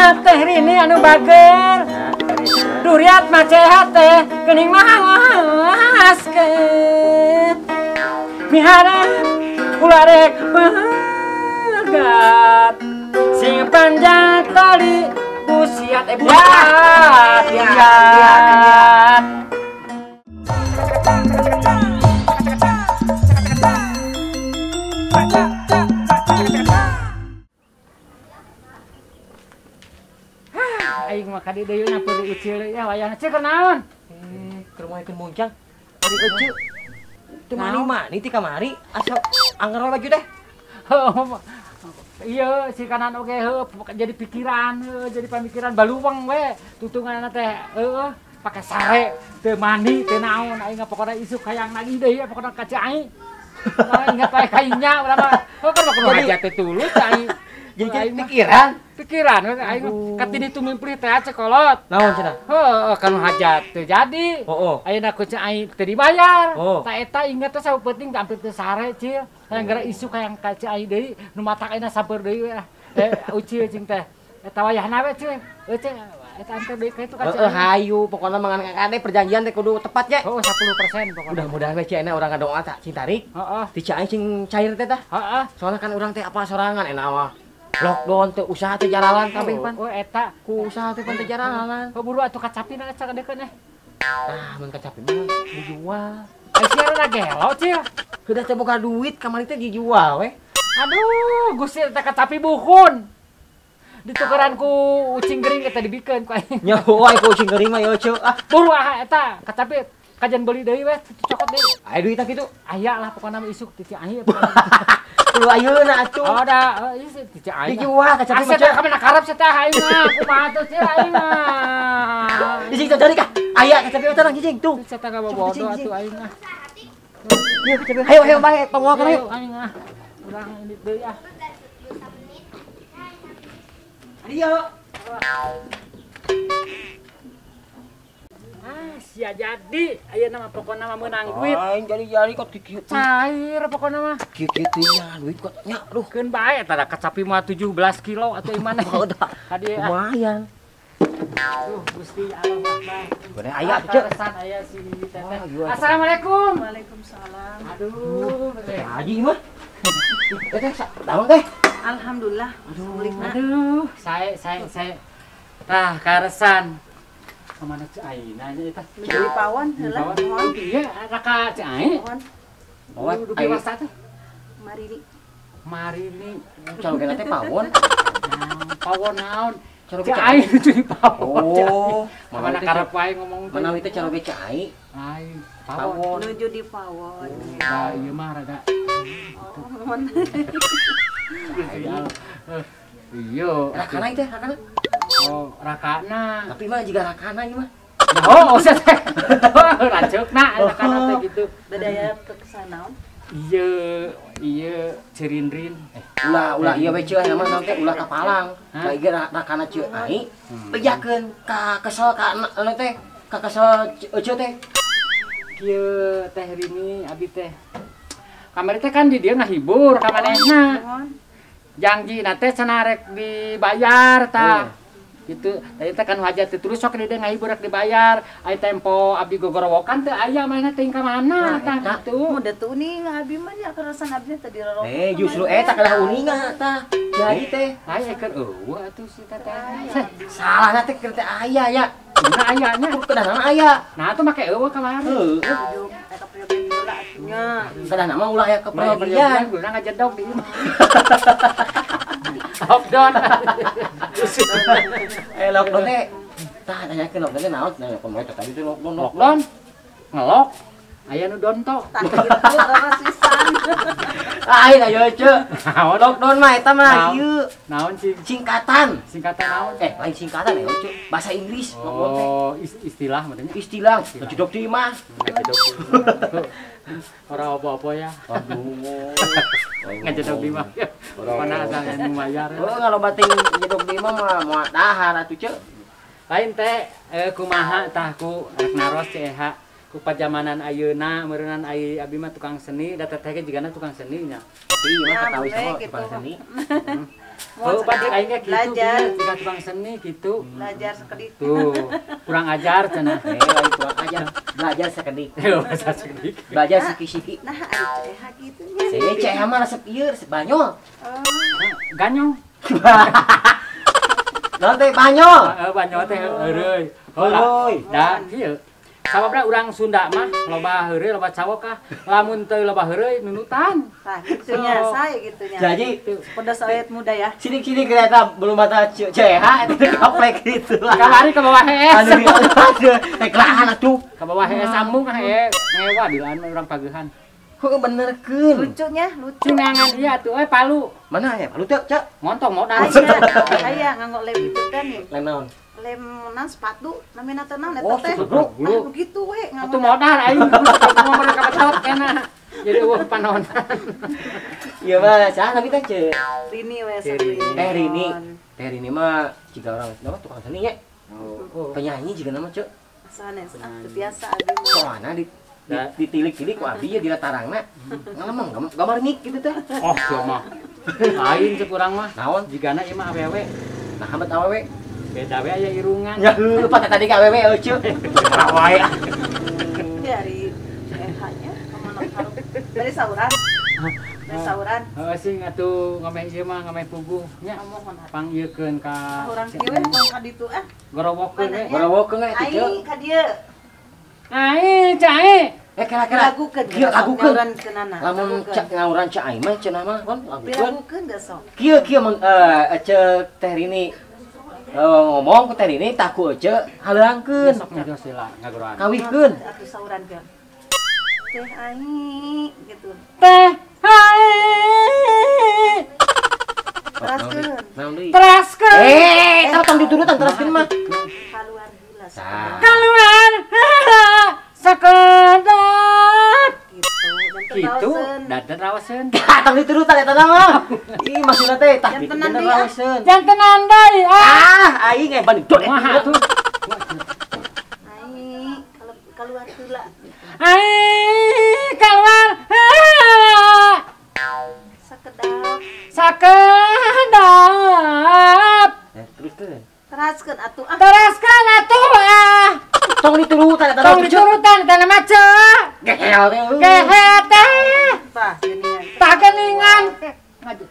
Kumaha teh Rini anu bager. Duriat mah sehat teh geuning mah ngaskeun. Miharep ulah rek pegat. Sing panjang tali busiat buat liat. Aing mah kadi deui na perlu ucil ya wayahna ceu kunaon? Keur moekeun muncang. Ari euceu. Teu mani-mani ti kamari asa anger we baju teh. Iya, si kanan oge heuh jadi pikiran, jadi pamikiran baluweng we tutunganna teh heuh pake sare teu mandi teu naon aing mah pokona isuk hayang nagih deui pokona ka Ceu Ai. Ingat wae ka inya urang mah. Heuh kan kudu hajat teh tulus aing. Jadi pikiran, pikiran aing katini tumimplih teh cekolot. Naon cenah? Heuh, kanu hajat teu jadi. Ayeuna ku Ceu Ai teu dibayar. Ta eta inget teh saeupeting hampir teu sare cil. Hayang gara isuk hayang ka Ceu Ai deui nu matak ayeuna sampeur deui we. Ucil cing teh. Eta wayahna we cil. Heuh cil, eta anter deui ka itu ka Ceu Ai. Heuh hayu pokona mah ngan kade perjanjian teh kudu tepat nya. Heuh 10% pokona. Mudah-mudahan we ceu ayeuna urang ngadoa tah cing tarik. Heeh. Ti Ceu Ai cing cair teh tah. Heeh. Soalna kan urang teh apa sorangan enak mah. Lockdown teh usaha teh jaralan kabeh pan. Oh eta ku usaha teh pan teh jaralan. Oh buru atuh kacapina cadekeun eh. Tah mun kacapi mah dijual. Ai sia rada gelo cil. Heudah teh boga duit kamari teh dijual we. Aduh, Gusti teh kacapi buhun. Ditukeran ku ucing gering eta dibikeun ku aing. Nya wae ku ucing gering mah yeuh ceu ah. Buru ah eta kacapi kajian beli deui we cokot deui. Aya duit tah kitu? Aya lah pokona mah isuk ti Ceu Ai. Kudu ayeuna atuh. Oh da, ieu ti Ceu Ai. Dijual kacapi mah. Asa ka karep sia teh aing mah. Kumaha tuh sia aing mah. Cicing cari kah? Aya kacapi mah tenang cicing tuh. Sia teh bodoh atuh aing mah. Ieu kacapi. Hayo hayo bae panguakeun hayo. Aing ah. Urang indit deui ah. Ayo. Ah, sia jadi ayeuna mah pokona mah meunang duit. Aing jadi-jadi kok kikieu. Cair pokona mah. Kikieu teh nya duit kok nya aduh. Keun bae eta da kacapi mah 17 kilo atuh imana. Hadiah. Lumayan. Duh, Gusti Allah Akbar. Bener aya tuh, Ceu. Aya si teteh. Assalamualaikum. Waalaikumsalam. Aduh, teh haji mah. Teteh daun teh. Alhamdulillah. Aduh, sae sae sae. Tah karesan. Kemana Ceu Ai nanya eta? Mencuri pawon heula. Iya, raka Ceu Ai. Pawon. Dupi wasta teh. Marini. Marini. Calogena teh pawon. Pawon naon? Ceu Ai mencuri pawon. Oh, mana karep wae ngomong teh. Manawi teh caloge Ceu Ai. Ai, pawon. Nuju di pawon. Nah, ieu mah rada. Oh, mohon. Iya. Rakana teh, rakana. Oh, rakana. Tapi mah jiga rakana ieu mah. Oh, sia teh. Ranceukna rakana teh gitu. Bedaya kekesanaon? Iya, iya Cirinrin. Ulah ulah ieu we ceu aya mah naon teh ulah kapalang. Da ieu rakana Ceu Ai. Bejakeun ka kesel ka anu teh, ka kesel euceu teh. Kieu teh Rini abi teh. Kamari teh kan di dieu ngahibur ka manehna. Janji na teh cenah rek dibayar tah. Gitu. Tadi teh kan hajat teh terus sok di dieu ngahibur rek dibayar. Ai tempo abdi gogorowokan teu aya manehna teh ka mana tah gitu. Udah tuh uninga abi mah nya kerasan abdi teh dirorok. Justru eta kalah uninga tah. Jadi teh aya keur eueuh atuh si teteh. Salahna teh keur teh aya ya. Nah aya nya kedahna aya. Nah atuh make eueuh kamari. Heuh. Eta periogean heula atuh nya. Kedahna mah ulah aya keperiogean. Guna ngajedog di imah. Lockdown. Lockdown teh tah tanyakeun lockdown teh naon? Nah, kumaha teh tadi teh lockdown. Lockdown. Ngelok. Aya nu donto. Tah kitu leres pisan. Lain ayo ceu. Lockdown mah eta mah ieu. Naon sih? Singkatan. Singkatan naon? Lain singkatan ya ceu. Bahasa Inggris lockdown teh. Oh, istilah maksudnya. Istilah. Ngajedog di imah. Ngajedog. Ora apa-apa ya. Aduh. Ngajedog di imah. Mana asal nu bayar. Oh, kalau bating njedog di imah mah moal dahar atuh ceu. Lain teh kumaha tah ku rek naros Ceu Eha. Ku pajamanan ayeuna meureunnan ai abi mah tukang seni da teteh ge jigana tukang seni nya. Tapi ieu mah katawi sama tukang seni. Oh, bade aing ge kitu. Belajar. Tiga tukang seni gitu. Belajar sekedik. Tuh, kurang ajar cenah. Kurang ajar. Belajar sekedik. Belajar sekedik. Belajar siki-siki. Nah, ari CH kitu nya. Saya CH mah resep ieu, resep banyol. Oh. Ganyong. Naon teh banyol? Heeh, banyol teh heureuy. Heureuy. Da kieu. Sababna urang Sunda mah loba heureuy, loba cawok ah. Lamun teu loba heureuy nunutan. Tah kitu nya, sae kitu nya. Jadi pedas ayat muda ya. Sini-sini kereta belum mata CH itu kaplek gitu. Kamari ke bawah hees. Aduh, aduh, kelahan atuh. Ke bawah hees sambung ah ngewa di lahan urang pagehan. Heuh benerkeun. Lucunya, lucu. Cinangan ieu atuh euy palu. Mana ya palu teh, Cak? Montong modal. Aya nganggo lem itu kan nih. Lem naon? Lem naon sepatu namina teh naon eta teh. Oh, begitu we nganggo. Atuh modal aing ngomong mereka betot kena. Jadi eueuh panonan. Ieu mah saha nami teh, Ceu? Rini we. Teh Rini. Teh Rini mah jiga orang nama tukang seni nya. Oh. Penyanyi jiga nama, Ceu. Sanes ah teu biasa abi. Soalna di ditilik-tilik ku abi ya dina tarangna. Ngalemeng gambar mik gitu teh. Oh, sia mah. Lain cek urang mah. Naon? Jigana ieu mah awewe. Nah, hamet awewe. Beda we aya irungan. Ya heuh, pak tadi ka awewe euy, Ceu. Wae. Dari CH-nya kemana harus dari sauran. Dari sauran. Heeh sing atuh ngameh ieu mah ngameh puguh nya. Panggiekeun ka urang kieu we tong ka ditu ah. Gorowokeun we. Gorowokeun we atuh, Ceu. Ai ka dieu. Ai, cai. Kira-kira lagukeun. Kieu lagukeun. Lamun Lamun ngauran cai aing mah cenah mah kon lagukeun. Lagukeun geus sok. Kieu kieu mun ceuk Teh Rini ngomong ku Teh Rini tah ku ece haleangkeun. Sok nya sila ngagoroan. Kawihkeun. Atuh sauran keun. Teh ai gitu. Teh ai. Teraskeun. Teraskeun. Tong diturutan teraskeun mah. Kaluar heula. Kaluar sakedap. Gitu, dan rawaseun. Tong diturutan eta mah. Ih, maksudna teh tah kitu rawaseun. Jantenan deui. Ah, aing eh bandut. Kumaha atuh? Ai, kaluar heula. Ai, kaluar heula. Sakedap. Sakedap. Teruskeun. Teraskeun atuh ah. Teraskeun atuh ah. Tong diturutan eta tong diturutan eta mah ceu. Gehel teh. Gehel teh. Tah geuningan. Tah geuningan. Ngaju.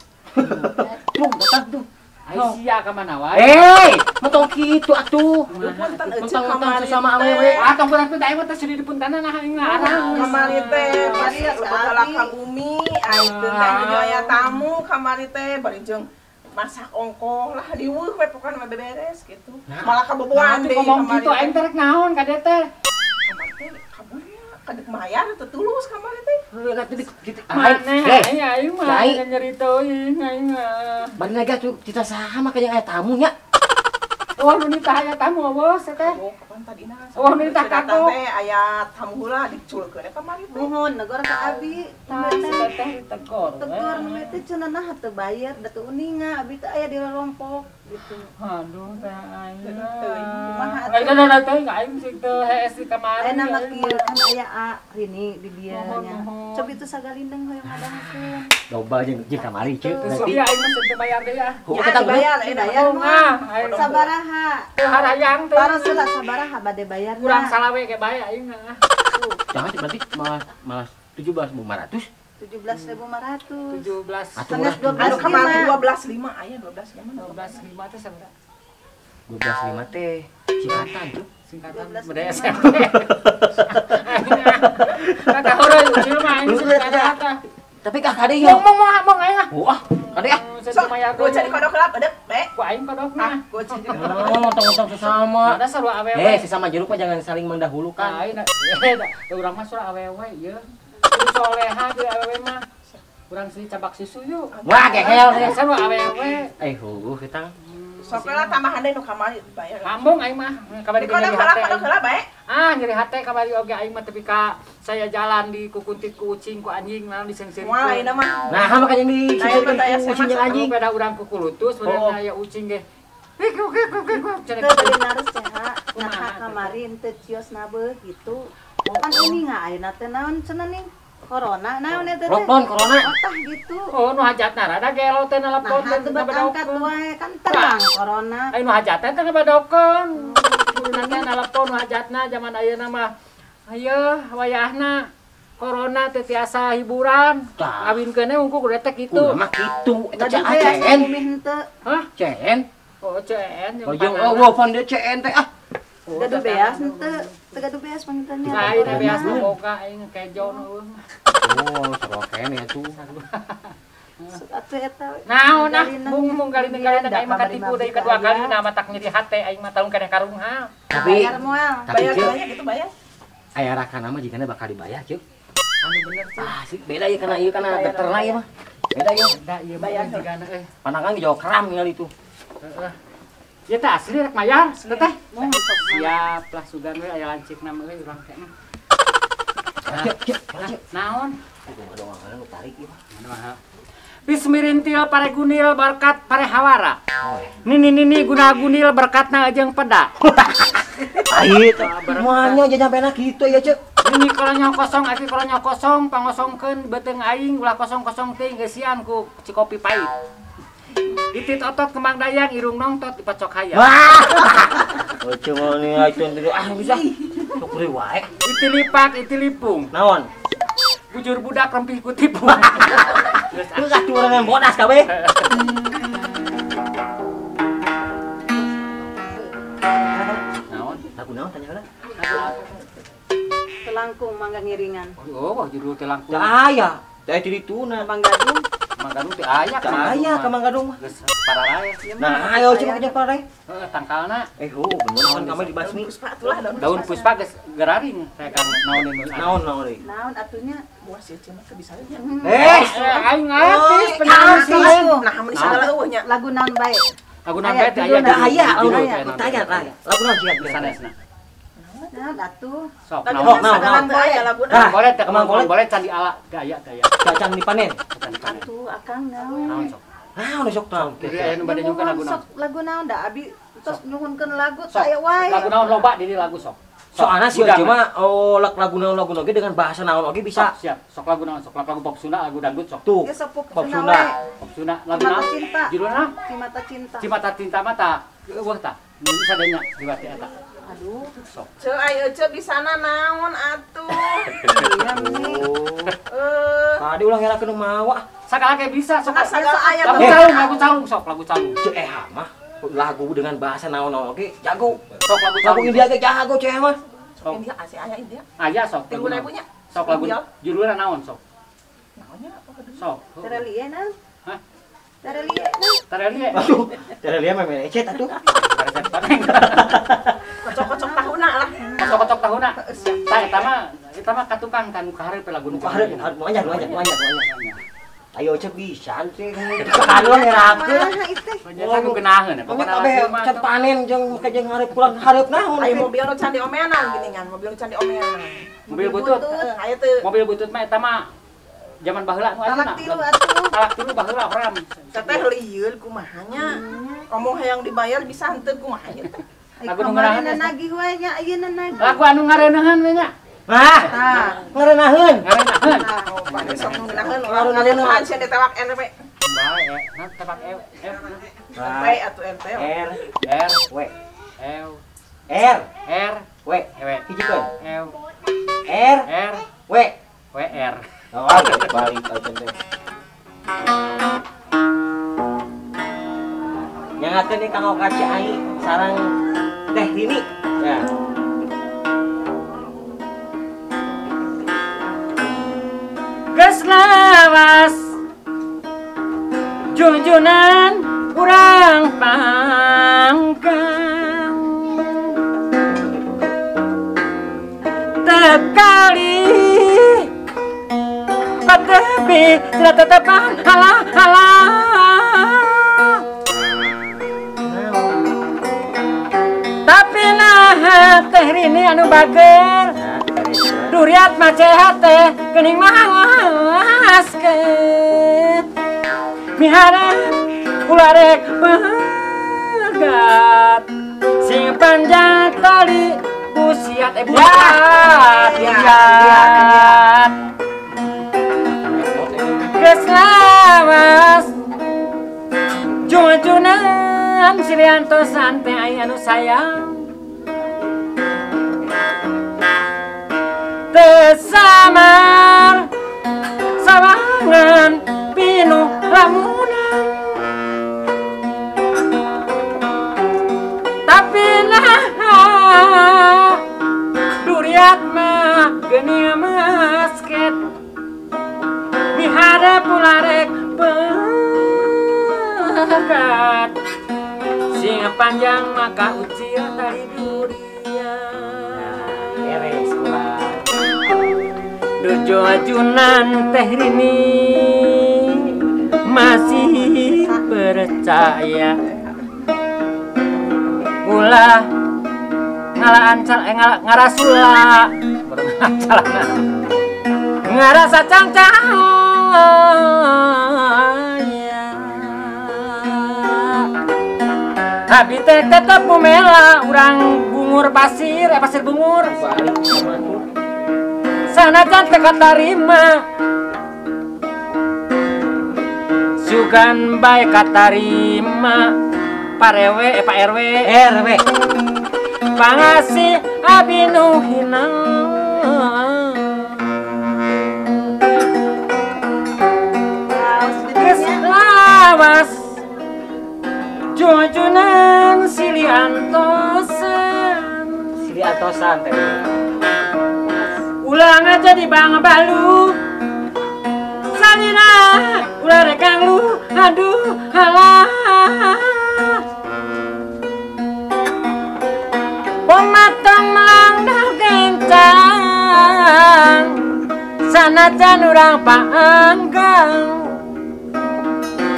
Tuh, datang tuh. Ai sia ka mana wae? Mun tong kitu atuh. Punten euceuk kamari sesama awewe. Ah, tong punten teh aing mah teh sedih dipuntanan ah aing mah. Kamari teh pas lebet ka bumi, aing teh nuju aya tamu kamari teh bari jeung masak ongkoh lah diweuh we pokona mah beberes gitu. Malah kaboboan deui ngomong kitu aing teh rek naon ka dieu teh. Kamari teh kaburnya kadek mayar teu tulus kamari teh. Heuh atuh di maneh aing mah nyeri teuing aing mah. Bari naga tuh kita saha mah kayang aya tamu nya. Oh, nu nitah aya tamu eueuh teh. Oh, kapan tadina? Oh, nu nitah kagok. Teh aya tamu heula diculkeun kamari teh. Nuhun, negor ka abi. Tah si teteh ditegor. Tegor nu teh cenah nah teu bayar, da teu uninga, abi teh aya di lolompok gitu. Aduh teh aing. Kumaha atuh? Aing teh aing sing teu hees di kamari. Aya mah kieu kan aya A Rini di dieu nya. Coba itu sagalindeng hoyong ngadangukeun. Loba jeung kamari ceu. Berarti aing mah teu bayar deui ah. Heuh kita bayar, bayar mah. Sabaraha? Teu harayang teh. Paros heula sabaraha bade bayarna. Kurang salawe ge bae aing mah. Jangan berarti malah 17.500. 17.500. 17. Anu kamari 12.5 aya 12.5. 12.5 teh sabaraha? 12.5 teh singkatan tuh. Singkatan budaya SMP. Kata heureuy ucil mah aing singkatan teh. Tapi kah kade ieu. Mong aing ah. Wah, kade ah. Sok, gua cari kodok kelap edep, be. Ku aing kodokna. Gua cari. Oh, montong-montong sesama. Ada sarua awewe. Sesama jeruk mah jangan saling mendahulukan. Aing urang mah surah awewe ieu. Soleha di awewe mah. Urang sih cabak susu yuk. Wah, gehel teh. Sarua awewe. Heuh kita. Sok lah tambahan deui nu kamari bayar. Lambung aing mah kamari nyeri hate. Kodok heula bae. Ah, nyeri hate kamari oge aing mah tepi ka saya jalan di kukuntit ku ucing ku anjing naon diseungseurikeun. Moal ayeuna mah. Nah, makanya di ucing jeung anjing. Beda urang kukulutus, beda aya ucing ge. Teu bade naros teh ha. Nah, kamari henteu cios nabeuh gitu. Kan ini nga ayeuna teh naon cenah ning? Corona naon eta teh? Lockdown corona. Oh tah gitu. Oh nu hajatna rada gelo teh nalapon teh ngabadokkeun wae kan terang corona. Ai nu hajatna teh ngabadokeun. Kuduna teh nalapon nu hajatna zaman ayeuna mah. Ayeuna wayahna corona teh tiasa hiburan. Kawinkeun we unggul kudu teh kitu. Kudu mah kitu eta CN. Hah? CN. Oh CN. Oh jeung eueuh pan deui CN teh ah. Gaduh beas henteu, teu gaduh beas panginten nya. Lain beas mah boga aing kejo nu eueuh. Oh, sarua keneh atuh. Sok atuh eta. Naon ah, mung galindeng-galindeng aing mah katipu deui kadua kali na matak nyeri hate aing mah talung keneh karunghal. Tapi bayar moal. Bayar banyak gitu bayar. Aya rakana mah jigana bakal dibayar, Cuk. Anu bener sih. Ah, sih beda ieu kana ieu kana dokterna ieu mah. Beda ieu. Beda ieu bayar jigana euy. Pandangan jauh keram ningali tuh. Heeh. Ya teh asli rek mayar, teh. Siap lah sugan we aya lancikna mah euy urang teh. Naon? Kumaha tarik ieu mah. Bismirintil paregunil berkat parehawara. Nini nini guna-gunil berkatna jeung peda. Pahit. Moalnya aja nyampe na kitu ya, Cek. Nini kolonyo kosong, aki kolonyo kosong, pangosongkeun beuteung aing ulah kosong-kosong teuing geusian ku cikopi pahit. Itit otot kembang dayang, irung nongtot dipacok hayam. Wah. Oh, cuma nih itu ah bisa. Sok deui wae. Iti lipak, iti lipung. Naon? Bujur budak rempih kutipu. Geus atuh urang bodas kabeh. Naon? Lagu naon tanya heula? Telangkung mangga ngiringan. Oh, judul telangkung. Teu aya. Teh dituna. Mangga Gadung. Manggadung teh aya ka aya ka Manggadung mah. Geus pararae. Nah, ayo cuma kerja pararae. Heeh, tangkalna. Heuh, bener kan kami dibasmi. Puspa atulah daun. Daun puspa geus geraring saya kan naon nu. Naon naon deui? Naon atunya? Buah sieun mah teu bisa nya. Aing artis penyanyi. Nah, mun sagala eueuh nya. Lagu naon bae? Lagu naon bae teh aya. Aya, tanya tanya. Lagu naon sih sanesna? Naon atuh? Sok naon naon aya lagu naon. Boleh teh kemang boleh can diala teh aya teh aya. Can dipanen. Atuh akang naon? Naon sok? Naon sok naon? Jadi aya nu bade nyungkeun lagu naon? Sok lagu naon da abi tos nyuhunkeun lagu teh aya wae. Lagu naon loba di lagu sok. Soalna sih cuma oh lagu naon lagu oge dengan bahasa naon oge bisa. Siap. Sok lagu naon sok lagu pop Sunda, lagu dangdut sok. Tuh. Pop Sunda. Pop Sunda lagu naon? Judulna? Cimata Cinta. Cimata Cinta mah tah. Eueuh tah. Sadenya diwati eta. Aduh, sok. Ceu ayo ceu bisana naon atuh. Iya nih. Tadi ulah ngerakeun nu mawa. Sagala ge bisa sok. Sagala aya lagu calung, lagu calung sok, lagu calung. Ceu eha mah lagu dengan bahasa naon-naon oge jago. Sok lagu calung. Lagu India ge jago ceu mah. Sok. India asa aya India. Aya sok. 3000 nya. Sok lagu judulna naon sok? Naonnya apa kedua? Sok. Terelie naon? Hah? Terelie naon? Terelie. Aduh, terelie mah merecet atuh. Kocok-kocok tahuna lah. Kocok-kocok tahuna. Tah eta mah ka tukang kan nu kahareup lagu nu kahareup, nu anyar, nu anyar, nu anyar. Ayo cek bisa teh. Anu ngerakeun. Nya nu geunaheun pokona kabeh can panen jeung make jeung hareup pulang hareup naon. Ayo mobil nu can diomeanan geuningan, mobil nu can diomeanan. Mobil butut. Ayo teu. Mobil butut mah eta mah zaman baheula nu ayeuna. Talak tilu atuh. Talak tilu baheula horam. Teteh lieur kumaha nya. Ngomong hayang dibayar bisa henteu kumaha nya teh. Lagu nu ngareuneuhan nagih we nya ayeuna nagih. Lagu anu ngareuneuhan we nya. Nah, ngareuneuhan. Ngareuneuhan. Oh, pane sok ngeunaheun ngareuneuhan sia ditewak RW. Bae, nah tewak E. R atuh RT. R R W L R R W W hijikeun. L R R W W R. Oh, balik aja teh. Nyangakeun nih kanggo ka Cai sareng Teh Rini. Ya. Geus lawas junjunan urang pangkang tekali patepi tidak tetepan halah halah tapi nah Teh Rini anu bager duriat mah sehat teh geuning mahaskeun miharep ulah rek pegat sing panjang tali busiat buat. Geus lawas Jujunan siliantosan teh aya anu sayang Teu samar sawangan pinuh lamunan Tapi nah duriat mah geuning mesket Miharep ulah rek pegat Sing panjang maka ucil tali durian Beres kurang Dujujunan Teh Rini masih percaya Ulah ngalaan ngarasula ngarasa cangcang Abi teh tetep mumela urang bungur pasir pasir bungur sanajan teu katarima sugan bae katarima Pak RW RW pangasih abi nu hina Geus lawas Jujunan silih antosan Silih antosan teh Ulang aja di Bang Balu Salina ulah rekang lu aduh halah Pematang melangdah gencang Sanajan urang paanggang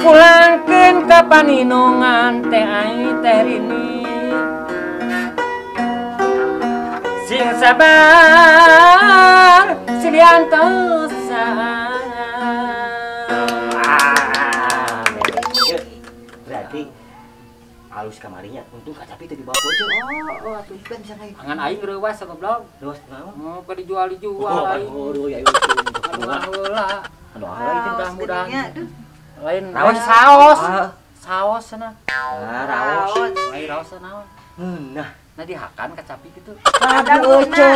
Pulangkeun ka paninungan teh ai Teh Rini Sing sabar silih antosan. Berarti halus kamarinya untung kacapi teh dibawa bocor. Oh, atuh kan bisa kayak. Angan aing reuwas goblok. Reuwas naon? Mau ke dijual-dijual aing. Oh, aduh ya. Aduh heula. Aduh heula itu mudah-mudahan. Lain raos saos. Saos cenah. Ah, raos. Lain raos naon? Ngeunah. Nah dihakan kacapi gitu. Aduh ece,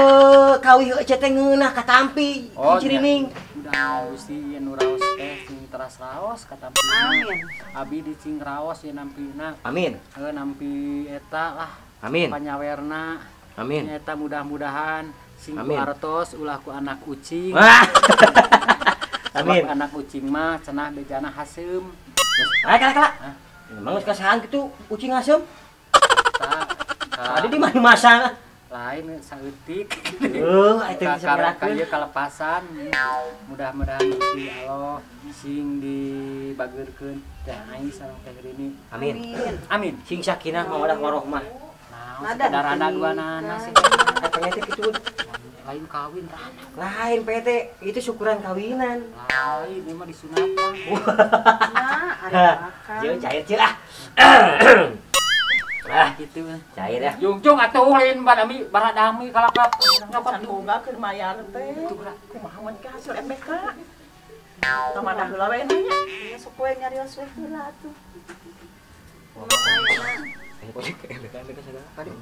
kawih ece teh ngeunah katampi. Oh, cirining. Udah Gusti anu raos teh sing teras raos katampi. Amin. Abi di cing raos ye nampina. Amin. Heuh nampi eta lah. Amin. Panyawerna. Amin. Eta mudah-mudahan sing ku artos ulah ku anak ucing. Amin. Anak ucing mah cenah bejana haseum. Ah, kala kala. Memang geus kasahan kitu ucing haseum? Tadi di mana masang? Lain saeutik. Heuh, eta bisa ngerakeun ieu kalepasan. Mudah-mudahan Gusti Allah sing dibageurkeun teh aing sareng Teh Rini. Amin. Amin. Sing sakinah mawaddah warahmah. Nah, saudara dua nana sih. Katanya teh kitu. Lain kawin rana. Lain PT, itu syukuran kawinan. Lain, ini mah disunatan. Nah, ada makan. Jauh cair ceu ah. Ah gitu. Cair ya. Jungcung atuh lain badami baradami kalakap nyokot boga keur mayar teh. Kumaha mun ka hasil MBK? Tamadah heula we nanya. Nya sok we nyarios we heula atuh. MBK segala tadi.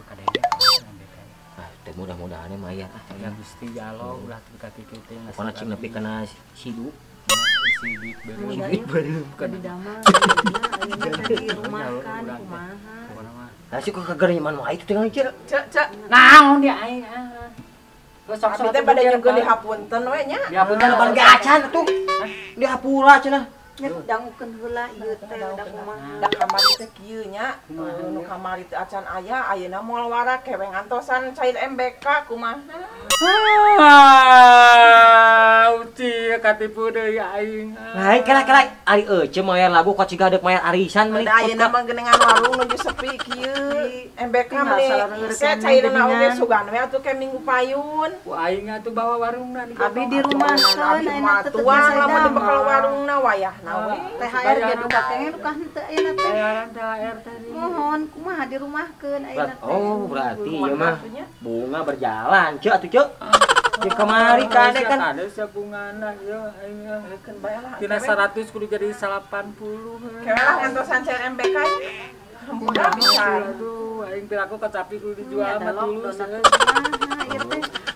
Ah, teh mudah-mudahan mayar ah. Ya Gusti ya Allah ulah teu ka kitu teh. Pokona cing nepi kana sidu. Sidik beureum. Sidik beureum kana damang. Di rumah kan kumaha. Nah sih kok kagar nyaman wae itu tinggal ceu. Ceu ceu. Naon dia aing. Geus sok sok teh pada nyungkeun dihapunten we nya. Dihapunten ban ge acan atuh. Dihapura cenah. Nya dangukeun heula ieu teh da kumaha. Da kamari teh kieu nya. Nu kamari teh acan aya ayeuna moal warak keweng antosan cair MBK kumaha. Ah, uci katipu deui aing. Lain kala-kala ari euceu mayar lagu kok ciga deuk mayar arisan meuli. Da ayeuna mah geuningan warung nuju sepi kieu. MBK meuli saya cairna oge sugan we atuh ke minggu payun. Ku aing atuh bawa warungna di abi di rumah kan ayeuna teh tuang lamun dibekal warungna wayahna we. THR ge duka keneh duka henteu ayeuna teh. Bayaran THR teh. Mohon kumaha dirumahkeun ayeuna teh. Oh, berarti ieu mah bunga berjalan ceu atuh ceu. Di kamari kade kan. Kade sabungana ieu aing. Keun bae lah. Tina 100 kudu jadi 80. Kewe lah ngantosan cair MBK. Hampura pisan. Aduh, aing piraku kacapi kudu dijual mah tulus.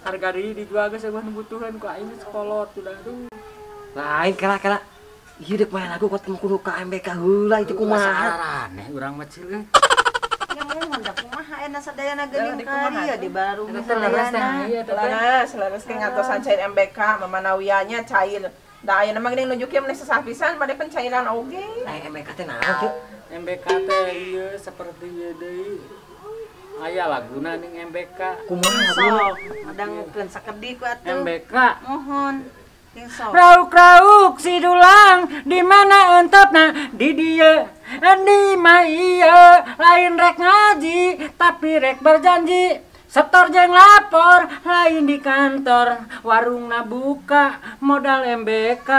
Harga diri dijual geus eueuh nu butuheun ku aing geus kolot udah aduh. Lain kela-kela. Ieu deuk main lagu kudu kudu ka MBK heula itu kumaha. Aneh urang mah cil euy. Ya mohon da kumaha enak sadayana geuning ka dieu di baru sadayana. Leres, leres ke ngatosan cair MBK mamanawiyanya cair. Da ayeuna mah geuning nuju kieu meni sesah pisan bade pencairan oge. Nah, MBK teh naon ceu? MBK teh ieu seperti ieu deui. Aya laguna ning MBK. Kumaha laguna? Ngadangukeun sakedik ku atuh. MBK. Mohon. Rauk-rauk si dulang di mana entepna di dieu di mah ieu lain rek ngaji tapi rek berjanji setor jeung lapor lain di kantor warungna buka modal MBK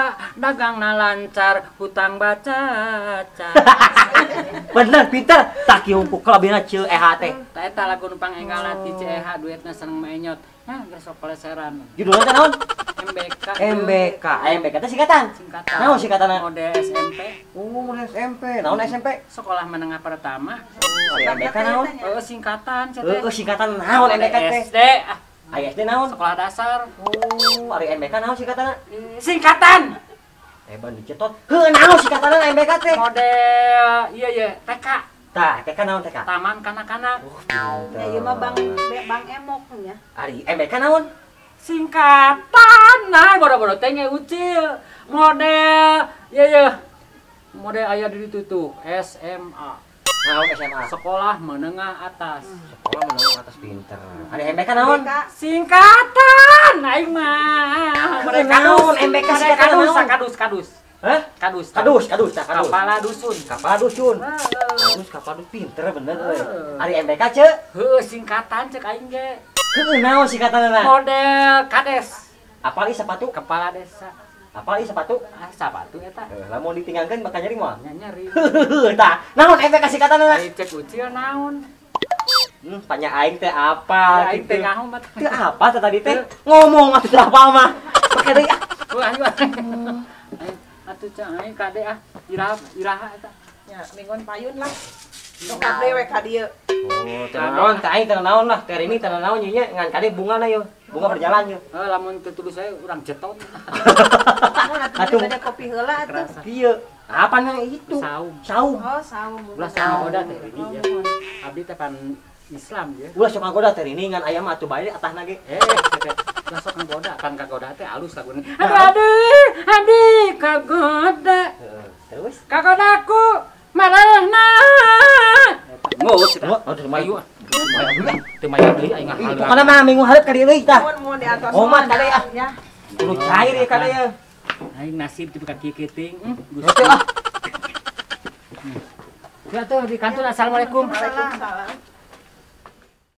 dagangna lancar hutang bacaca. Bener pinter tak kieu ku kelebihna Ceu EH teh. Tah eta lagu nu pangenggalna ti Ceu EH duetna sareng Maenyot. Nah, geus sok peleseran. Judulna teh naon? MBK. MBK. MBK teh singkatan. Singkatan. Naon singkatanna? Mode SMP. Oh, mode SMP. Naon SMP? Sekolah menengah pertama. Oh, MBK naon? Heeh, singkatan cenah. Heeh, singkatan naon MBK teh? SD. Aya SD naon? Sekolah dasar. Oh, ari MBK naon singkatanna? Singkatan. Heban dicetot. Heuh, naon singkatanna MBK teh? Model iya iya TK. Tah, TK naon TK? Taman kanak-kanak. Oh, pinter. Ya ieu mah Bang Bang Emok nya. Ari MBK naon? Singkatan. Nah, bodoh-bodoh teh nge ucil. Model iya iya. Model aya di ditu tuh SMA. Naon SMA? Sekolah menengah atas. Sekolah menengah atas pinter. Ari MBK naon? Singkatan. Aing mah. Mereka naon MBK singkatan naon? Kadus, kadus. Hah? Kadus. Kadus, kadus, tah kadus. Kepala dusun. Kepala dusun. Kadus, kepala dusun pinter bener euy. Ari MBK ceu? Heuh, singkatan cek aing ge. Heuh, naon singkatanna? Model kades. Apal ieu sepatu? Kepala desa. Apal ieu sepatu? Ah, sepatu eta. Heuh, lamun ditinggalkeun bakal nyeri moal? Nya nyeri. Heuh, tah. Naon MBK singkatanna? Ari cek ucil naon? Tanya aing teh apa? Aing teh ngaho mah. Teu apa teh tadi teh? Ngomong atuh teu apa mah. Make deui ah. Heuh, ayo. Atuh cang aing kade ah, iraha iraha eta. Nya, minggon payun lah. Sok kade we ka dieu. Oh, teu naon teh aing teu naon lah. Teh ini teu naon nya ngan kade bungana yeuh. Bunga berjalan yeuh. Heuh, lamun teu tulus saya urang jetot. Atuh bade kopi heula atuh. Kieu. Apa nang itu? Saum. Saum. Oh, saum. Ulah sok ngagoda teh ini ya. Abdi teh pan Islam ya. Ulah sok ngagoda teh ini ngan ayam atuh bae atahna ge. Ulah sok ngagoda, pan kagoda teh alus laguna. Aduh aduh, abdi kagoda. Terus kagodaku marahna. Ngus eta. Aduh, mayu. Teu mayu deui aing ngahalang. Pokona mah minggu hareup ka dieu euy tah. Mun di atas. Omat kade ah. Ya. Kudu cair ya kade ya. Aing nasib teu ka kieu kieuting. Gusti. Heuh ah. Ya tuh di kantor. Assalamualaikum. Waalaikumsalam.